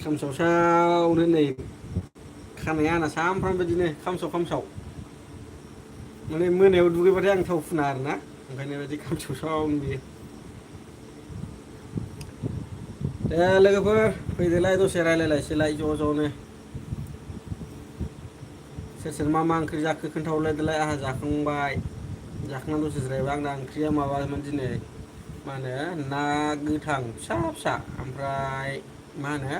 खामसावसावनो नै खानाया आंना सामफ्रामबो बिदिनो खामसाव माने मोनायाव दुगैबाथाय आं थाव फुना आरोना ओंखायनो बिदि खामसावसाव नुयो। दे लोगोफोर फैदोलाय दसे रायलायलायसैलाय ज' ज'नो सोर सोर मा ओंख्रि जाखो खोन्थाहरलायदोलाय आंहा जाखांबाय जाखांनानै दसे जिरायबाय आंना ओंख्रिया माबामोन दिनै मा होनो ना गोथां फिसा फिसा ओमफ्राय मा होनो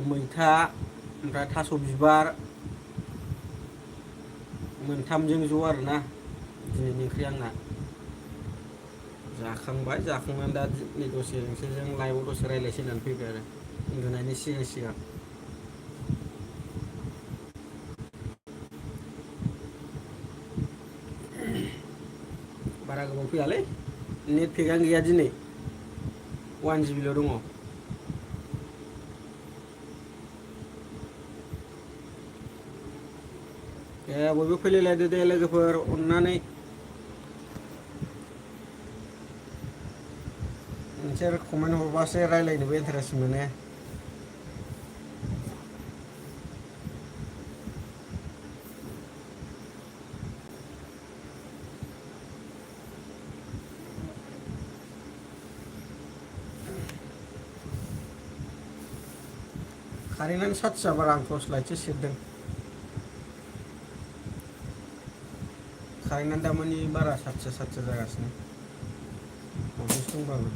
मैथा ओमफ्राय थास' बिबार मोनथामजों ज' आरोना दिनैनि ओंख्रि आंना जाखांबाय जाखांनानै दा नै दसे नोंसोरजों लाइभआव दसे रायज्लायसै होननानै फैबाय आरो उन्दुनायनि सिगां सिगां बारा गोबाव फैयालै नेट पेकआनो गैया दिनै 1 GB दङ। दे बयबो फैलायलायदो दे लोगोफोर अननानै नोंसोर कमेन्ट हरबासो रायज्लायनोबो इन्टारेस्ट मोनो। कारेन्टआनो सार्ज जाबा आं टर्च लाइटसो सेरदों। कारेन्टआनो दामानि बारा सार्ज जागासिनो मोब्लिब दंबाबो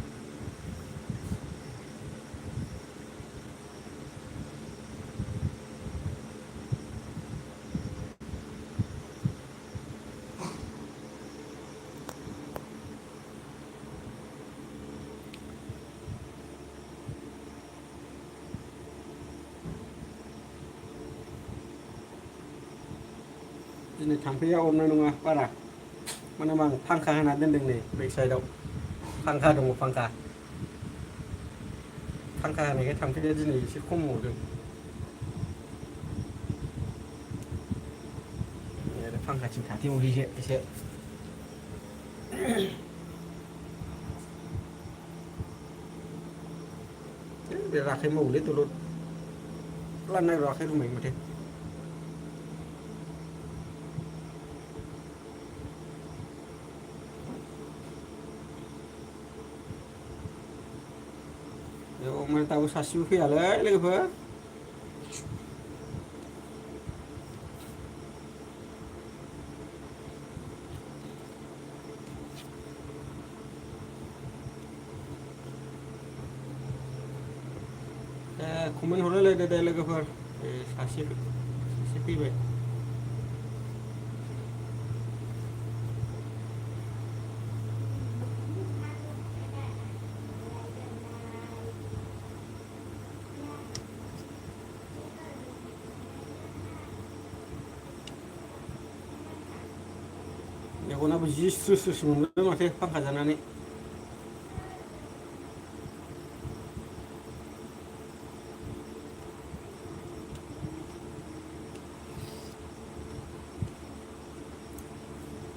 दिनै थाम्फैया अरनाय नङा बारा माने आं फांखा होना दोनदों नै बेक साइडआव फांखा दङ फांखा होनायखाय थाम्फैया दिनै एसे खम अरदों। फांखाथिं थाथेवहैसो एसे बे आखाइ मावोलै दलद लानो नागिरो आखाइ रुमाय माथो बेयाव माने दाबो सासेबो फैयालै लोगोफोर कमेन्ट हरलायलायदो दे लोगोफोर सासे फैबाय मेगनाबो जि स्रो स्रोसो मोनबाय माथो फांखा जानानै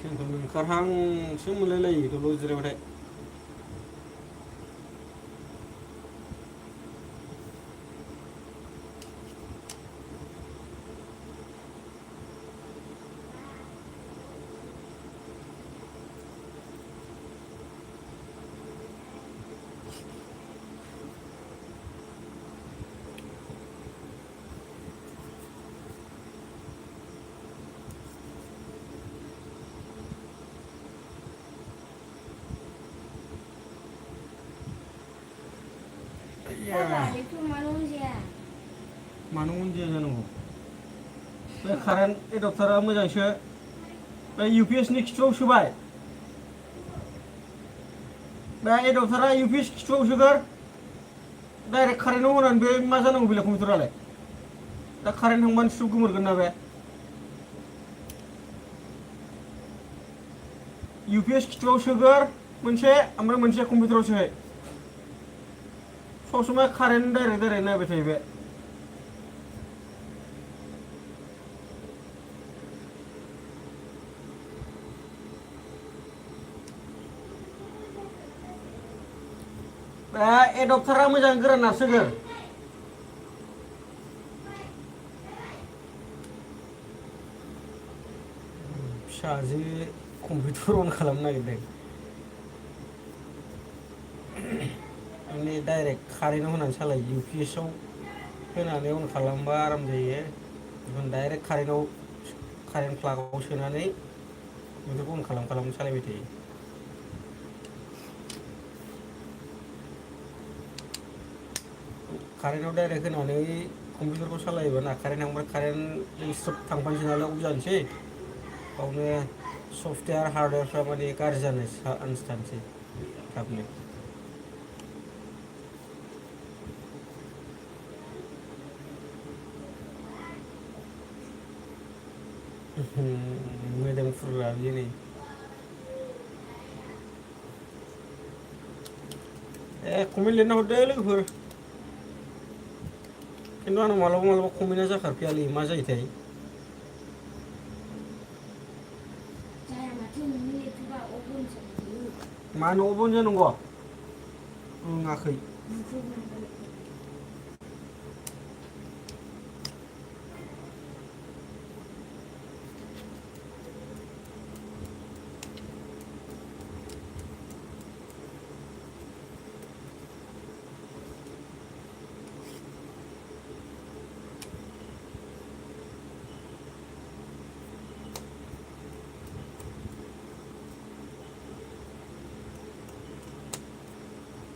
टेनसन ओंखारहांसो मोनलायलायो दलद जिरायबाथाय मानो उनदिया जानांगौ बे कारेन्ट एडाप्टारा मोजांसो बे UPS नि खिथुआव सोबाय बे एडाप्टारा UPS खिथुआव सोगोर डाइरेक्ट कारेन्टआव होनानै बे मा जानांगौ बेलाय कम्पिउटारालाय दा कारेन्ट थांबानो स्रुब गोमोरगोन ना बे UPS खिथुआव सोगोर मोनसे ओमफ्राय मोनसे कम्पिउटाराव सोहै सब समय कारेन्ट डाइरेक्ट नायबाय थायो बे एडाप्टारा मोजां गोरा नारसोगोर फिसाजो कम्पिउटार अन खालामनो नागिरदों माने डाइरेक्ट कारेन्टआव होनानै सालायो इउपिएसआव होनानै अन खालामबा आराम जायो बेखौनो डाइरेक्ट कारेन्ट प्लागाव सोनानै बेफोरखौ अन खालाम सालायबाय थायो कारेन्टआव डाइरेक्ट होनानै कम्पिउटारखौ सालायोबा ना कारेन्ट थांबा कारेन्टजों स्रोब थांफानोसै नालाय अफ जानोसै बावनो सफ्टवेयार हार्डवेयारफ्रा माने गाज्रि जानो चान्स थानोसै थाबनो मोदोम फुरला बियो नै कमेन्ट लिरना हरदो लोगोफोर खिन्थु आंनाव मालाबा कमेन्टआ जाखारफैयालै मा जायोथाय मानो अफ अन जानांगौ रोङाखै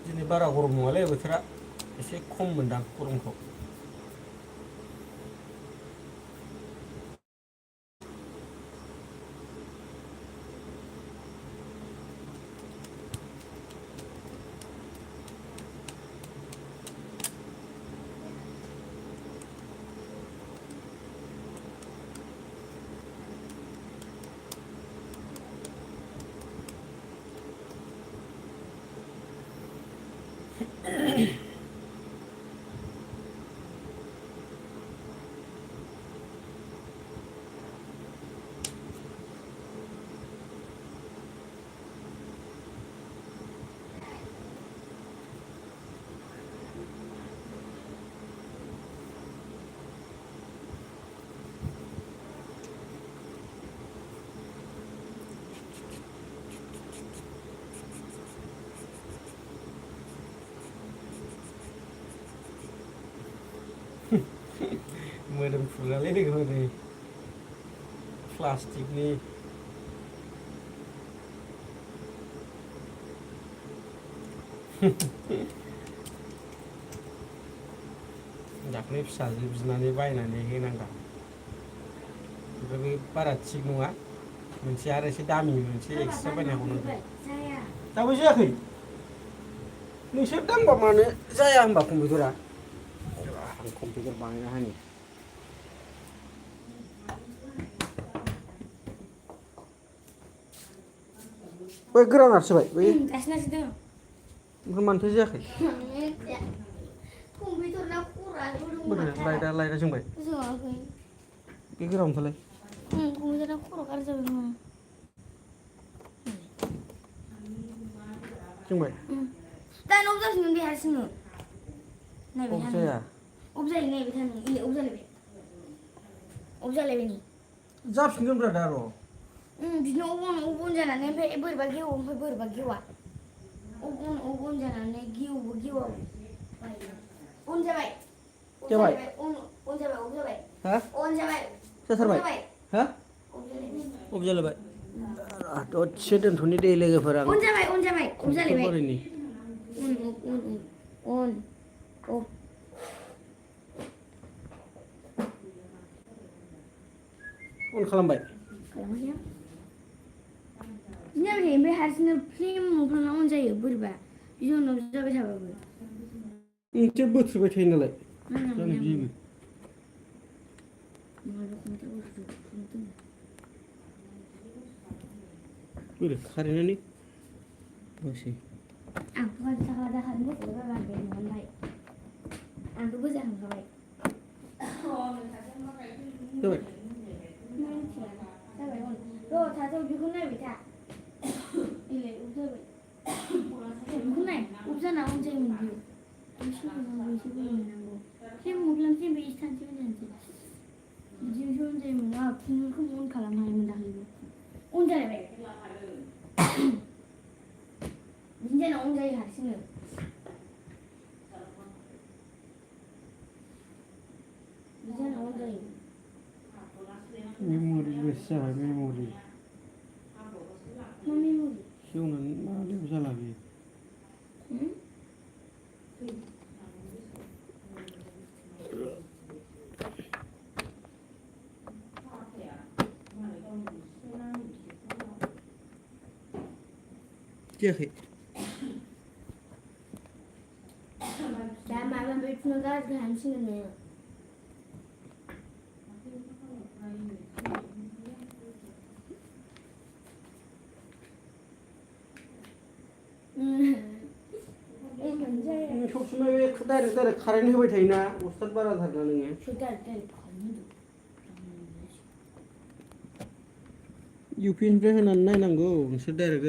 दिनै बारा गरम नङालै बोथोरा एसे खम मोनदां गरमखौ मोदोम फुरलालै लोगोफोर नै प्लास्टिकनि दाख्लै फिसाजो बिनानै बायनानै होनांदां ओमफ्राय बे बारा थिग नङा मोनसे आरो एसे दामि मोनसे एक्सट्रा बायना हरनांगौ दाबो जायाखै नोंसोर दांबा मानो जाया होनबा कम्पिउटारा आं कम्पिउटार बानायना होनि बै गोरा नारसोबाय बै दासो नारसोदों ओमफ्राय मानोथो जायाखै कम्पिउटारना खरा लाइटआ जोंबाय जोङाखै बे गोरामोनथारलाय कम्पिउटारना खरा गाज्रि जाबाय जोंबाय दानो अफ जाफिनगोन बे हारसिंनो नायबाय था जाया अफ जायो नायबाय था नों इले अफ जालायबाय नै जाफिनगोन ब्रा दा र' बिदिनो अफ अन जानानै ओमफ्राय बोरैबा गेवो ओमफ्राय बोरैबा गेवा अफ अन जानानै गेवबो गेवा अन जाबाय जाबाय अन जाबाय अफ जाबाय हा अन जाबाय जाथारबाय हा अफ जालायबाय दसे दोनथ'नि दे लोगोफोर आं अन जाबाय अफ जालायबाय अन अफ अन खालामबाय खालामाखै आं बिदिनो ओमफ्राय हारसिंनो फ्लिम मोफ्लांना अन जायो बोरैबा बिदि उनाव जाबाय थाबाबो एसे बोथ्रोबाय थायो नालाय जानो गियोबो बोरै कारेन्टआनो दसे आंथ' गोजाखांखाबाय जाबाय जाबाय र' थाथ'व बेखौ नायबाय था इलाय अफ जाबाय बेखौ नाय अफ जाना अन जायोमोन बियो एसे बुंनांगौ जेबो मोफ्लामसै बे एसे थानोसै बिदिसो अन जायोमोन कम्पिउटारखौ अन खालामनो हायोमोन दाखालिबो on जालायबाय निजेना on जायो हारसिंनो निजेना on जायो मेम'रि लस जाबाय मेम'रि मा मेम'रि सेवनानै मा जेबो जाला बेयो जायाखै दा माबा बेखौनो गाज्रि खालामसिगोन नोङो सबसमाय बे डाइरेक्ट कारेन्ट होबाय थायोना उस्ताद बाराथारना नोङो इउपिनिफ्राय होनानै नायनांगौ नोंसोर डाइरेक्ट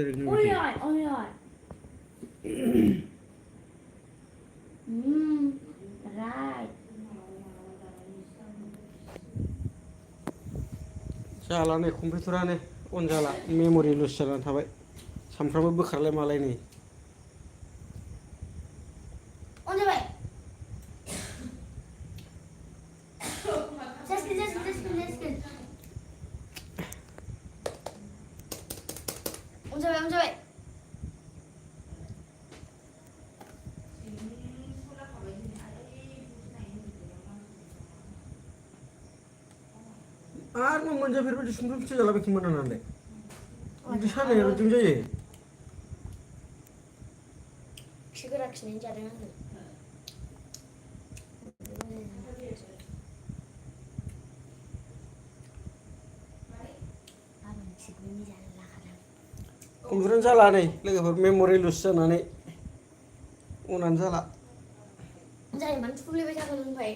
जाला नै कम्पिउटारानो अन जाला मेम'रि लस जानानै थाबाय सानफ्रामबो बोखारलाय मालाय नै आरो मा मोनजाफेरबायदि सुमफ्राम फिथाइ जालाबायखोमोन नालाय बिदि सानाया बिदिनो जायो खिगोरा खिनायनि जादों आङो कम्पिउटारानो जाला नै लोगोफोर मेम'रि लस जानानै अनानो जाला जायो मानो थुफ्लेबाय थागोन ओमफ्राय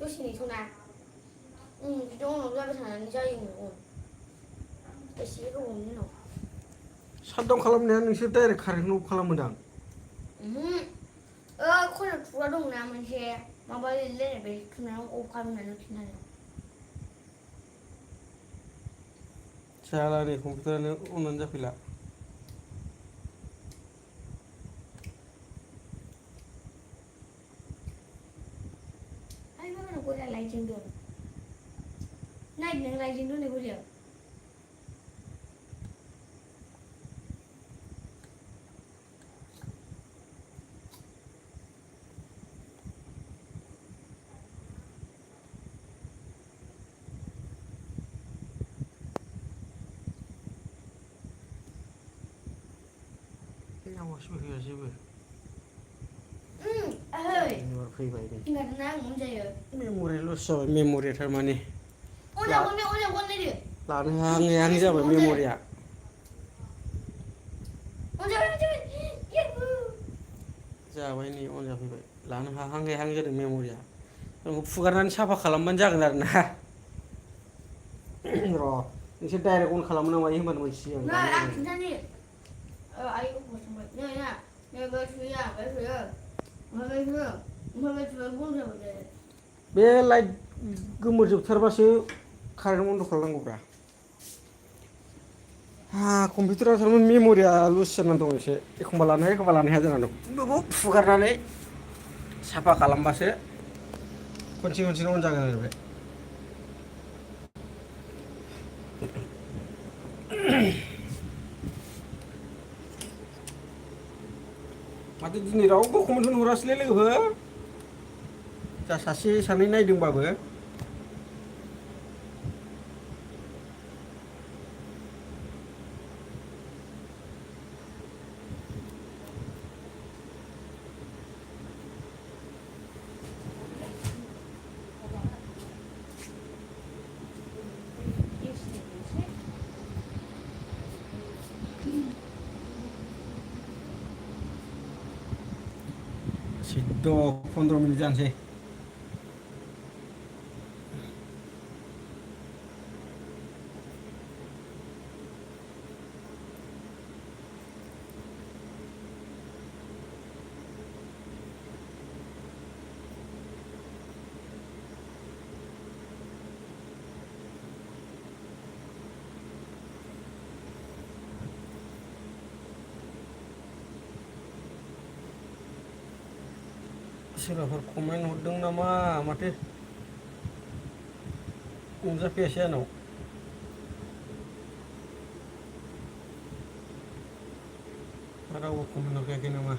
दसे नेथ'ना बिदि उनाव जाबाय थानानै जायो एसे गोबावनि उनाव साटडाउन खालामनाया नोंसोर डाइरेक्ट कारेन्टखौ अफ खालामोदां खनायाव थुग्रा दंना मोनसे माबा लिरलायनाय थुनायाव अफ खालामनानै खिन्थानो जाला नै कम्पिउटारानो अनानो जाफैला गया लाइटिंदों नायद नों लाइटिंदों नै गलियाव आवाजबो होआ जेबो फैबाय नै मेम'रि लस जाबाय मेम'रिया थारमाने लानो हाहां जाबाय मेम'रिया जाबाय नै अन जाफैबाय लानो हाहां जादों मेम'रिया फुगारनानै साफा खालामबानो जागोन आरो ना र' नोंसोर डाइरेक्ट अन खालामो ना मायो होनबानो मोनसिगोन बे लाइट गोमोरजोबथारबासो कारेन्ट बन्द' खालामनांगौब्रा कम्पिउटारा थारमाने मेम'रिया लुज जानानै दं एसे एखमबा लानो हायो एखमबा लानो हाया जानानै दं बेखौ फुगारनानै साफा खालामबासो खनसेनो अन जागोन आरो बे माथो दिनै रावबो कमेन्टखौनो हरासैलै लोगोफोर जा सासे सानै नायदोंबाबो सिद्ध 15 मिनिट जानोसै सोरबाफोर कमेन्ट हरदों नामा माथो नुजाफैयासै आंनाव रावबो कमेन्ट हरखायाखै नामा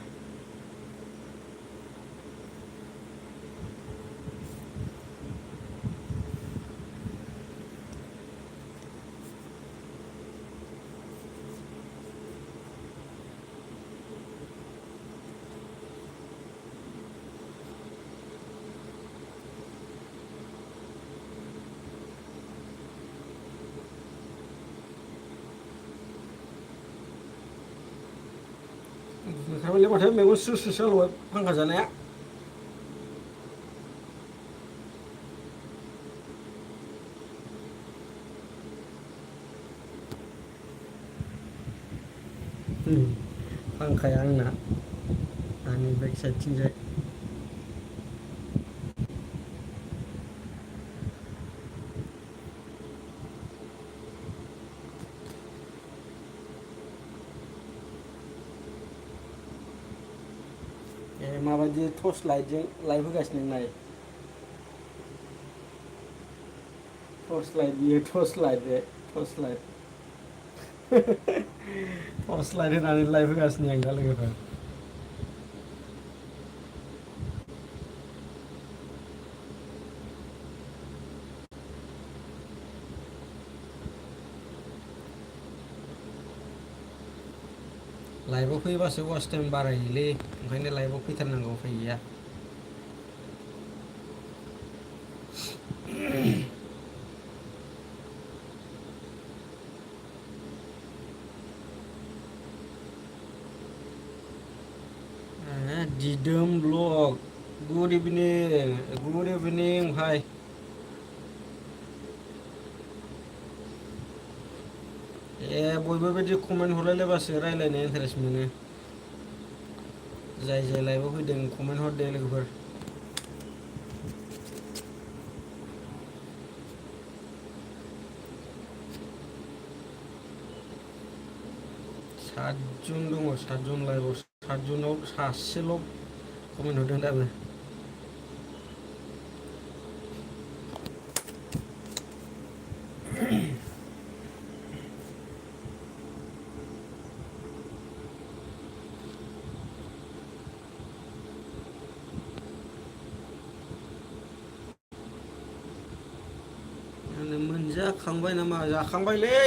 ओंखारबायलै माथो मेगन स्रो स्रो जालायबाय फांखा जानाया फांखाया आंना आंनि बेक साइडथिंजाय माबायदि टर्च लाइटजों लाइभ होगासिनो नाय टर्च लाइट बियो टर्च लाइट बे टर्च लाइट टर्च लाइट होनानै लाइभ होगासिनो आं दा लोगोफोर लाइभआव फैबासो वाच टाइम बारायोलै ओंखायनो लाइभआव फैथारनांगौ उफाय गैया दिदोम ब्लग गुड इभिनिं भाई बयबो बिदि कमेन्ट हरलायलायबासो रायलायनो इन्टारेस्ट मोनो जाय जाय लाइभआव फैदों कमेन्ट हरदे लोगोफोर सातजन दङ सातजन लाइभआव सातजनाव सासेल' कमेन्ट हरदों दाबो मोनजाखांबाय नामा जाखांबायलै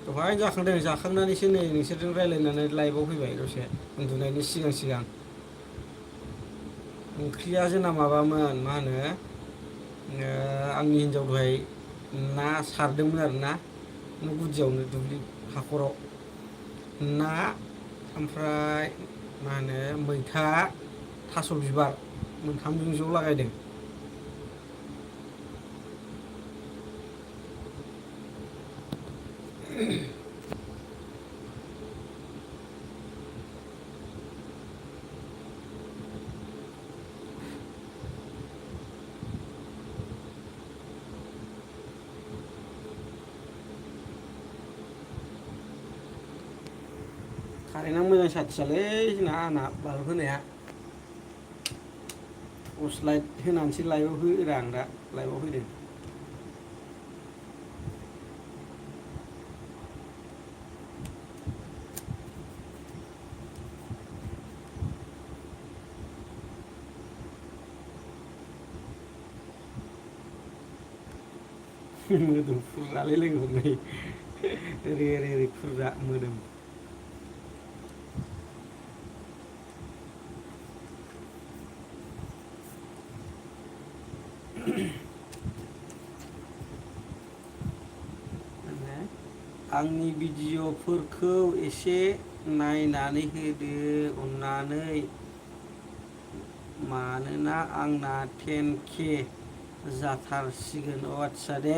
दहाय जाखांदों जाखांनानैसो नै नोंसोरजों रायलायनानै लाइभआव फैबाय दसे उन्दुनायनि सिगां ओंख्रिया जोंना माबामोन मा होनो आंनि हिन्जाव दहाय ना सारदोंमोन आरो ना न' गुदियावनो दुब्लि हाखराव ना ओमफ्राय मा होनो मैथा थास' बिबार मोनथामजों ज' लागायदों कारेन्टआ मोजां साथियालै जोंना आंना बाल्ब होनाया टर्च लाइट होनानैसो लाइभआव होरा आं दा लाइभआव फैदों मोदोम फुरालै लोगोफोर नै ओरै फुरा मोदोम आंनि भिडिअफोरखौ एसे नायनानै होदो अन्नानै मानोना आंना 10K जाथारसिगोन आदसा दे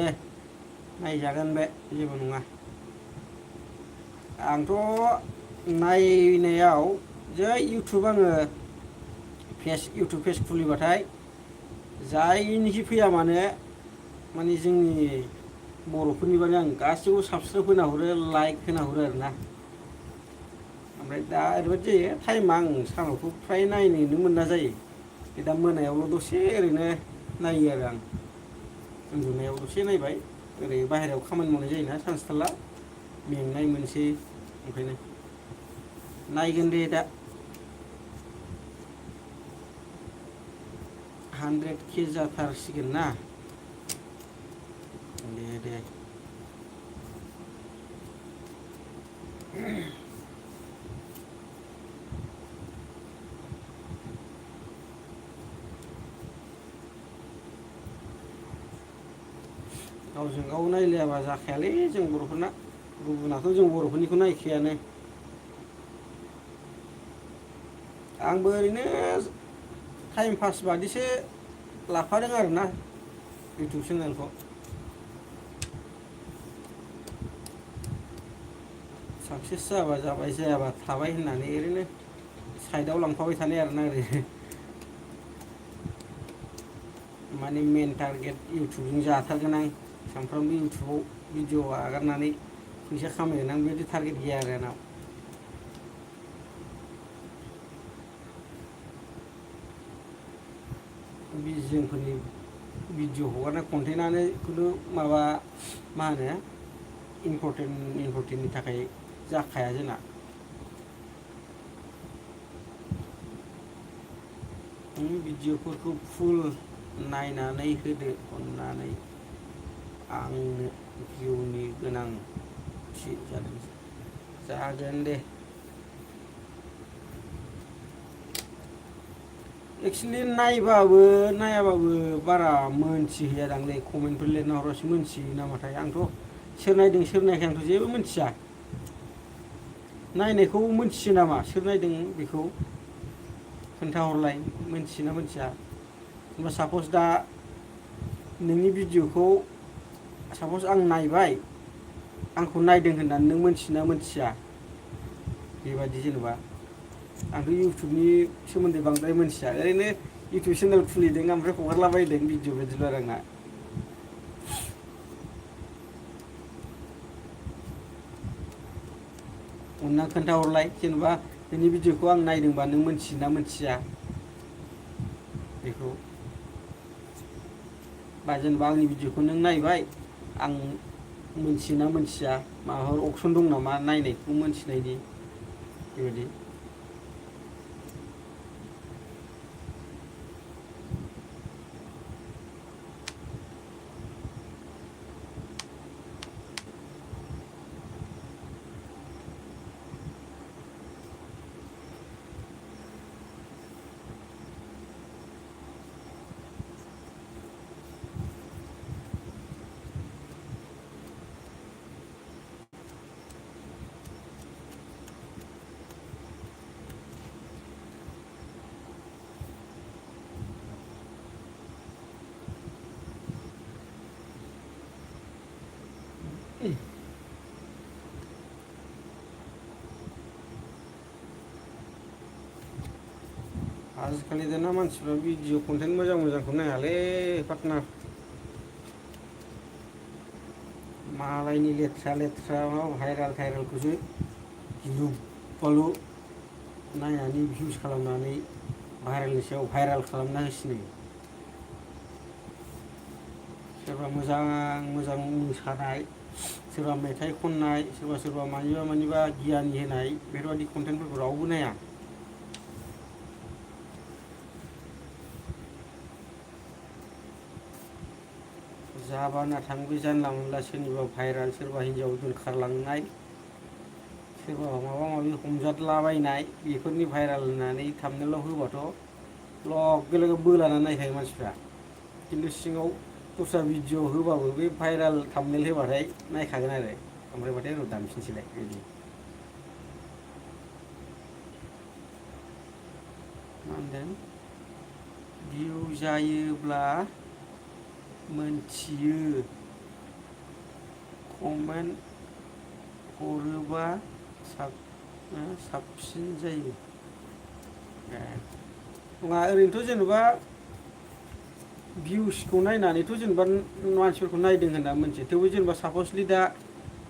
नायजागोन बे जेबो नङा आंथ' नायनायाव जै इउटुब आङो इउटुब पेज खुलिबाथाय जायनिखि फैया मानो माने जोंनि बर'फोरनि बादै आं गासैखौबो साबसक्राइब होना हरो लाइक होना हरो आरोना ओमफ्राय दा ओरैबायदि जायो टाइमा आं सानावथ' फ्राय नायनोनो मोना जायो दा मोनायावल' दसे ओरैनो नायो आरो आं उन्दुनायाव दसे नायबाय ओरै बाहेरायाव खामानि मावनाय जायोना सानसेथारला मेंनाय मोनसै ओंखायनो नायगोन दे दा 100K जाथारसिगोन ना दे गावजों गाव नायलायाबा जाखायालै जों बर'फोरना गुबुनाथ' जों बर'फोरनिखौ नायखायानो आंबो ओरैनो टाइम पास बादिसो लाफादों आरोना इउटुब चेनेलखौ साक्सेस जाबा जाबाय जायाबा थाबाय होननानै ओरैनो साइडआव लांफाबाय थानाय आरोना ओरैनो माने मेन टारगेट इउटुबजों जाथारगोन आं सानफ्रामबो इउटुबाव भिडिअ आगारनानै फैसा खामायगोन आं बेबायदि टारगेट गैया आरो आंनाव जोंफोरनि भिडिअ हगारनाय कन्टेन्टआनो खुनु माबा मा होनो इम्परटेन्टनि थाखाय जाखाया जोंना भिडिअफोरखौ फुल नायनानै होदो अननानै आंनो भिउनि गोनांथि जागोन दे एक्सुवेलि नायाबाबो बारा मोनथिहैया दांलै कमेन्टफोर लिरना हरबासो मोनथियो नामाथाय आंथ' सोर नायदों सोर नायाखै आंथ' जेबो मोनथिया नायनायखौ मोनथियो नामा सोर नायदों बेखौ खोन्थाहरलाय मोनथियोना मोनथिया होनबा सापस दा नोंनि भिडिअखौ सापस आं नायबाय आंखौ नायदों होननानै नों मोनथियोना मोनथिया बेबादि जेनेबा आंथ' इउटुबनि सोमोन्दै बांद्राय मोनथिया ओरैनो इउटुब चेनेल खुलिदों ओमफ्राय हगारलाबायदों भिडिअ बिदिल' आरो आंना अनना खोन्थाहरलाय जेनेबा नोंनि भिडिअखौ आं नायदोंबा नों मोनथियोना मोनथिया बेखौ बा जेनेबा आंनि भिडिअखौ नों नायबाय आं मोनथियोना मोनथिया माबाफोर अपसन दं नामा नायनायखौ मोनथिनायनि बेबायदि आजिखालि दाना मानसिफ्रा भिडिअ कन्टेन्ट मोजांखौ नायालै पार्टनार मालायनि लेथ्रा माबा भाइरालखौसो गिलु बालु नायनानै भिउस खालामनानै भाइरालनि सायाव भाइराल खालामना होसिनो सोरबा मोजां मोसानाय सोरबा मेथाइ खननाय सोरबा मानिबा गियानि होनाय बेफोरबायदि कन्टेन्टफोरखौ रावबो नाया जाबाना थांबो जानला मोनला सोरनिबा भाइराल सोरबा हिन्जाव दोनखारलांनाय सोरबा माबा माबि हमजादलाबायनाय बेफोरनि भाइराल होननानै थाम्बनेलाव होबाथ' लगे लगे बोलाना नायखायो मानसिफ्रा खिन्थु सिङाव दस्रा भिडिअ होबाबो बे भाइराल थाम्बनेल होबाथाय नायखागोन आरो ओमफ्राय बाथाय र' दानफिनसैलाय बिदि मा होनदों भिउ जायोब्ला मोनथियो कमेन्ट हरोबा साबसिन जायो नङा ओरैनोथ' जेनेबा भिउसखौ नायनानैथ' जेनेबा मानसिफोरखौ नायदों होनना मोनथियो थेवबो जेनेबा सापसलि दा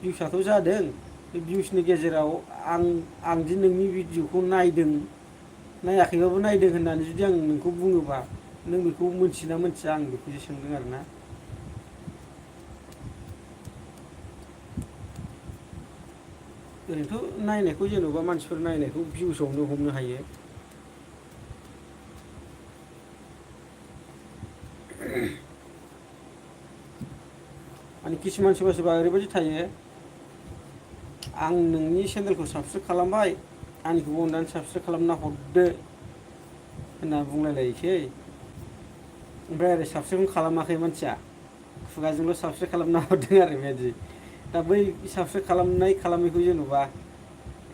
भिउसआथ' जादों बे भिउसनि गेजेराव आं दि नोंनि भिडिअखौ नायदों नायाखैबाबो नायदों होननानै जुदि आं नोंखौ बुङोबा नों बेखौ मोनथियोना मोनथिया आं बेखौसो सोंदों आरो ना। ओरैनोथ' नायनायखौ जेन'बा मानसिफोर नायनायखौ भिउसावनो हमनो हायो। माने किसुमान सोरबा सोरबा ओरैबायदि थायो आं नोंनि चेनेलखौ साबस्क्राइब खालामबाय आंनिखौबो अननानै साबस्क्राइब खालामना हरदो होनना बुंलायलायोसै ओमफ्राय ओरै साबस्क्राइबखौनो खालामाखै मानसिया खुगाजोंल' साबस्क्राइब खालामना हरदों आरो बेबायदि। दा बै साबस्क्राइब खालामनाय खालामैखौ जेन'बा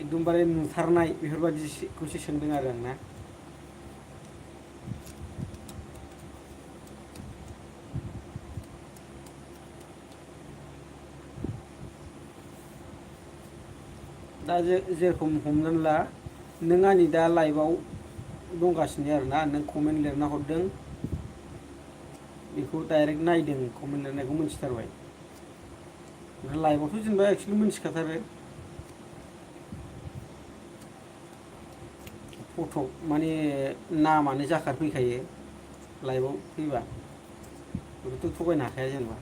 एकदमबारे नुथारनाय बेफोरबायदिखौसो सोंदों आरो आं ना। दा जेरखम हमनानै ला नों आंनि दा लाइभआव दंगासिनो आरोना नों कमेन्ट लिरना हरदों बेखौ डाइरेक्ट नायदों कमेन्ट लिरनायखौ मोनथिथारबाय ओमफ्राय लाइभआवथ' जेनेबा एक्सुवेलि मोनथिखाथारो फट' माने नामानो जाखारफैखायो लाइभआव फैबा बेखौथ' थगायनो हाखाया जेनेबा।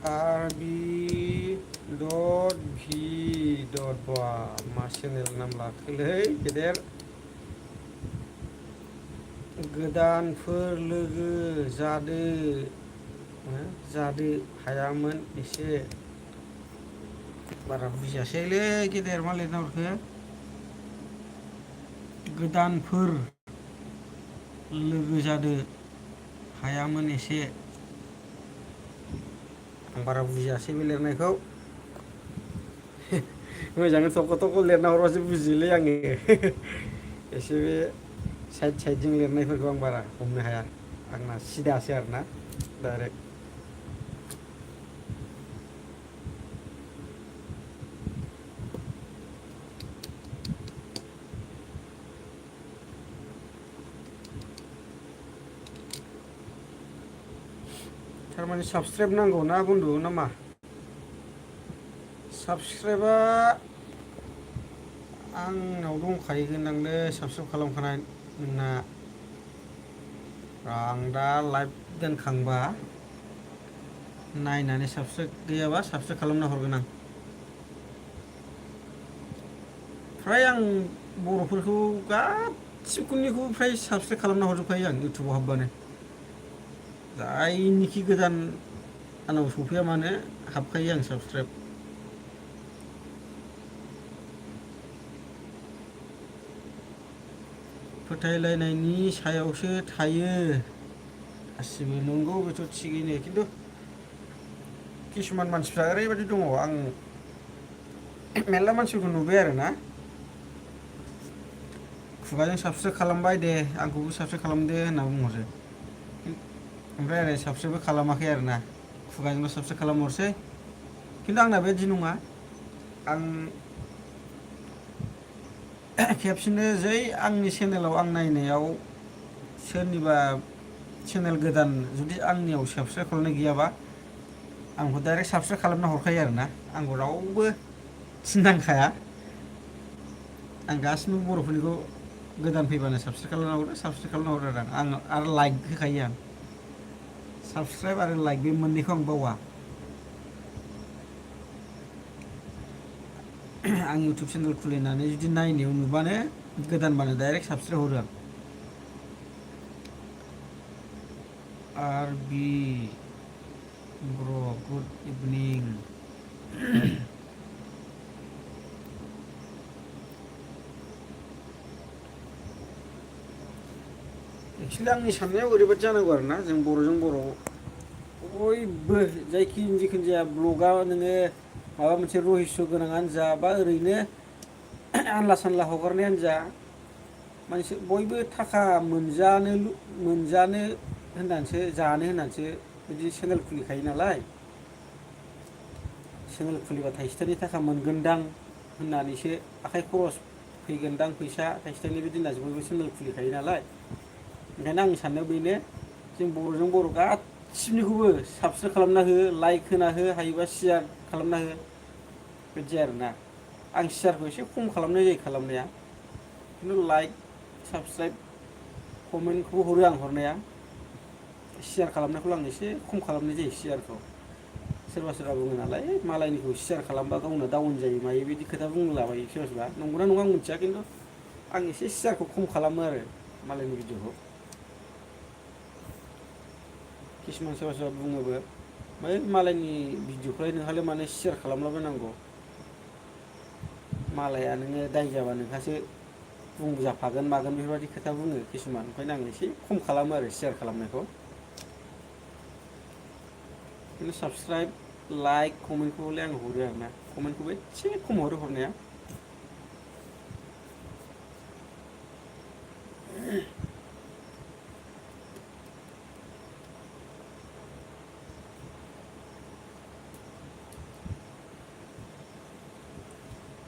RB.V. बा मा चेनेल नाम लाखोलै गेदेर गोदानफोर लोगो जादो हायामोन एसे बारा बुजियासैलै गेदेर मा लिरना हरखो गोदानफोर लोगो जादो हायामोन एसे आं बारा बुजियासै बे लिरनायखौ मोजाङै थख' थख' लिरना हरबासो बुजियोलै आङो एसे बे साइडजों लिरनायफोरखौ आं बारा हमनो हाया आंना सिदासो आरोना डाइरेक्ट। थारमाने साबसक्राइब नांगौ ना बन्दु ना मा साबसक्राइबा आंनाव दंखायो होनदांलै साबसक्राइब खालामखानाय नोंना आं दा लाइभ दोनखांबा नायनानै साबसक्राइब गैयाबा साबसक्राइब खालामना हरगोन आं। फ्राय आं बर'फोरखौ गासिबखौनिखौ फ्राय साबसक्राइब खालामना हरजोबखायो आं इउटुबाव हाबबानो जायनिखि गोदान आंनाव सफैया मानो हाबखायो आं साबसक्राइब। फोथायलायनायनि सायावसो थायो गासिबो नंगौ बेथ' थिगैनो खिन्थु किसुमान मानसिफ्रा ओरैबायदि दङ आं मेरला मानसिफोरखौ नुबाय आरोना खुगाजों साबसक्राइब खालामबाय दे आंखौबो साबसक्राइब खालामदो होनना बुंहरो ओमफ्राय ओरै साबसक्राइबबो खालामाखै आरोना खुगाजोंल' साबसक्राइब खालामहरसै खिन्थु आंना बेबायदि नङा आं खेबसेनो जै आंनि चेनेलाव आं नायनायाव सोरनिबा चेनेल गोदान जुदि आंनियाव साबसक्राइब खालामनाय गैयाबा आंखौ डाइरेक्ट साबसक्राइब खालामना हरखायो आरोना आंखौ रावबो थिननांखाया आं गासिबो बर'फोरनिखौ गोदान फैबानो साबसक्राइब खालामना हरो आं आरो लाइक होखायो आं साबसक्राइब आरो लाइक बे मोननैखौ आं बावा आं इउटुब चेनेल खुलिनानै जुदि नायनायाव नुबानो गोदानबानो डाइरेक्ट साबसक्राइब हरो आं RB ब्र' गुड इभिनिं एक्सुवेलि आंनि साननायाव ओरैबायदि जानांगौ आरोना जों बर'जों बर' बयबो जिखुनु जाया ब्लगा नोङो माबा मोनसे रहस्य गोनाङानो जा बा ओरैनो आनला सानला हगारनायानो जा मानसि बयबो थाखा मोनजानो होननानैसो जानो होननानैसो बिदि चेनेल खुलिखायो नालाय चेनेल खुलिबा थाइसे थाइनै थाखा मोनगोनदां होननानैसो आखाइ खरस फैगोनदां फैसा थाइसे थाइनै बिदि होननासो बयबो चेनेल खुलिखायो नालाय ओंखायनो आंनि साननायाव बेनो जों बर'जों बर' गासिनिखौबो साबसक्राइब खालामना हो लाइक होना हो हायोबा शेयार खालामना हो बिदि आरोना आं शेयारखौ एसे खम खालामनाय जायो खालामनाया खिन्थु लाइक साबसक्राइब कमेन्टखौबो हरो आं हरनाया शेयार खालामनायखौ आं एसे खम खालामनाय जायो शेयारखौ सोरबा सोरबा बुङो नालाय मालायनिखौ शेयार खालामबा गावनो डाउन जायो मायो बिदि खोथा बुंलाबायो सोरबा सोरबा नंगौना नङा आं मिथिया खिन्थु आं एसे शेयारखौ खम खालामो आरो मालायनि भिडिअखौ किसुमान सोरबा सोरबा बुङोबो बै मालायनि भिडिअखौलाय नोंहालाय मानो शेयार खालामलाबायनांगौ मालाया नोङो दाय जाबा नोंहासो बुंजाफागोन मागोन बेफोरबायदि खोथा बुङो किसुमान ओंखायनो आं एसे खम खालामो आरो शेयार खालामनायखौ खिन्थु साबसक्राइब लाइक कमेन्टखौलाय आं हरो आरोना कमेन्टखौबो एसे खम हरो हरनाया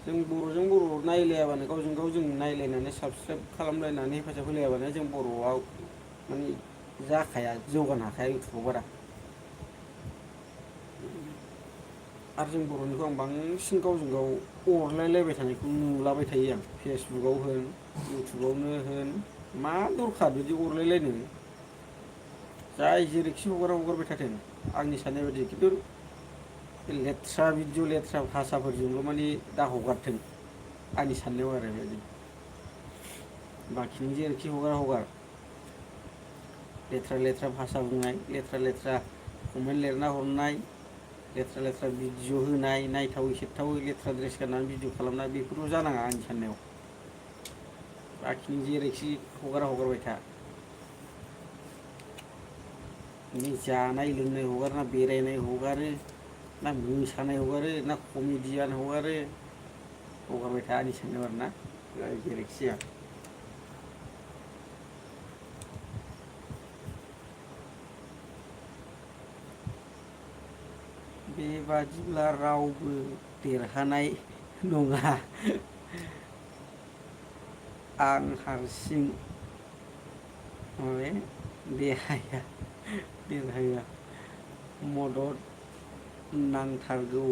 जों बर'जों बर' नायलायाबानो गावजों गाव जों नायलायनानै साबसक्राइब खालामलायनानै हेफाजाब होलायाबानो जों बर'आव माने जाखाया जौगानो हाखाया इउटुबाव बारा आरो जों बर'निखौ आं बांसिन गावजों गाव अरलायलायबाय थानायखौ नुलाबाय थायो आं फेसबुकआव होन इउटुबावनो होन मा दरखार बिदि अरलायलायनो जाय जेरैखि हगारबाय थाथों आंनि साननाय बायदि खिन्थु लेथ्रा भिडिअ लेथ्रा भाषाफोरजोंल' माने दा हगारथों आंनि साननायाव आरो बेबायदि बाखि जेरैखि हगार लेथ्रा लेथ्रा भाषा बुंनाय लेथ्रा लेथ्रा कमेन्ट लिरना हरनाय लेथ्रा लेथ्रा भिडिअ होनाय नायथावै सेबथावै लेथ्रा ड्रेस गाननानै भिडिअ खालामनाय बेफोरल' जानाङा आंनि साननायाव बाखि जेरैखि हगारबाय था जानाय लोंनाय हगारो ना बेरायनाय हगारो ना मोसानाय हगारो ना कमेडियान हगारबाय था आंनि साननायाव आरोना जेरैखि जाया बेबादिब्ला रावबो देरहानाय नङा आं हारसिं देरहाया मदद नांथारगौ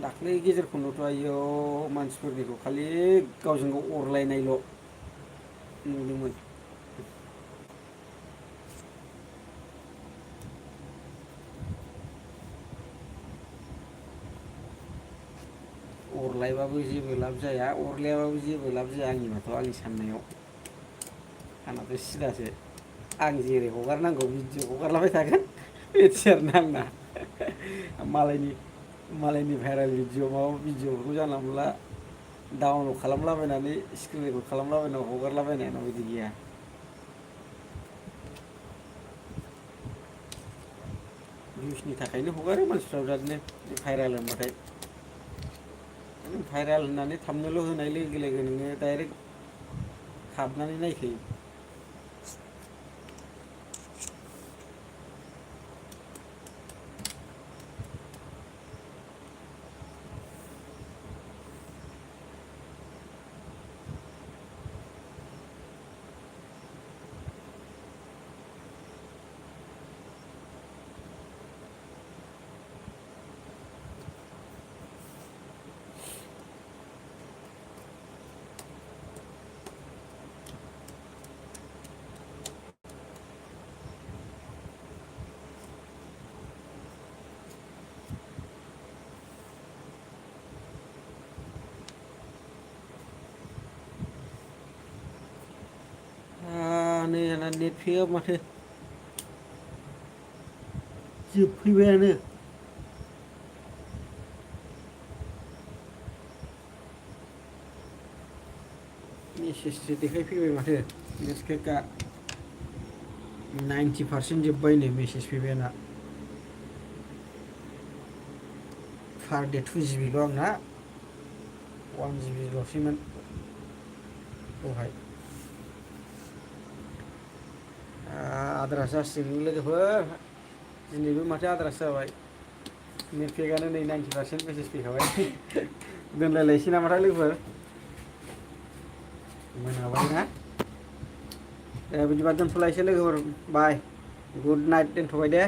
दाख्लै गेजेर खन्द'थ' आयौ मानसिफोरनिखौ खालि गावजों गाव अरलायनायल' नुदोंमोन अरलायबाबो जेबो लाब जाया अरलायाबाबो जेबो लाब जाया आंनिबाथ' आंनि साननायाव आंनाथ' सिदासो आं जेरै हगारनांगौ भिडिअ हगारलाबाय थागोन बिदि आरोना आंना मालायनि भाइरेल भिडिअ माबा भिडिअफोरखौ जानला मोनला डाउनलड खालामलाबायनानै स्क्रिन रेकर्ड खालामलाबायनानै हगारलाबायनाय आंनाव बिदि गैया भिउसनि थाखायनो हगारो मानसिफ्रा बिरादनो भाइरेल होनबाथाय भाइरेल होननानै थामनेल होनाय लोगो लोगो नोङो डाइरेक्ट हाबनानै नायखायो नै आंना नेट पेकआ माथो जोबफैबायानो मेसेजसो देखायफैबाय माथो नेटस्केपआ 90% जोब्बायनो मेसेज फैबाय आंना पार डे 2 GB ल' आंना 1 GB ल'सैमोन दहाय आद्रा जासिगोन लोगोफोर दिनैबो माथो आद्रासो जाबाय नेटपेकआनो नै 90% मेसेज फैखाबाय दोनलायलायसै नामाथाय लोगोफोर मोनाबाय ना बिदिबा दोनथ'लायसै लोगोफोर बाय गुड नाइट दोनथ'बाय दे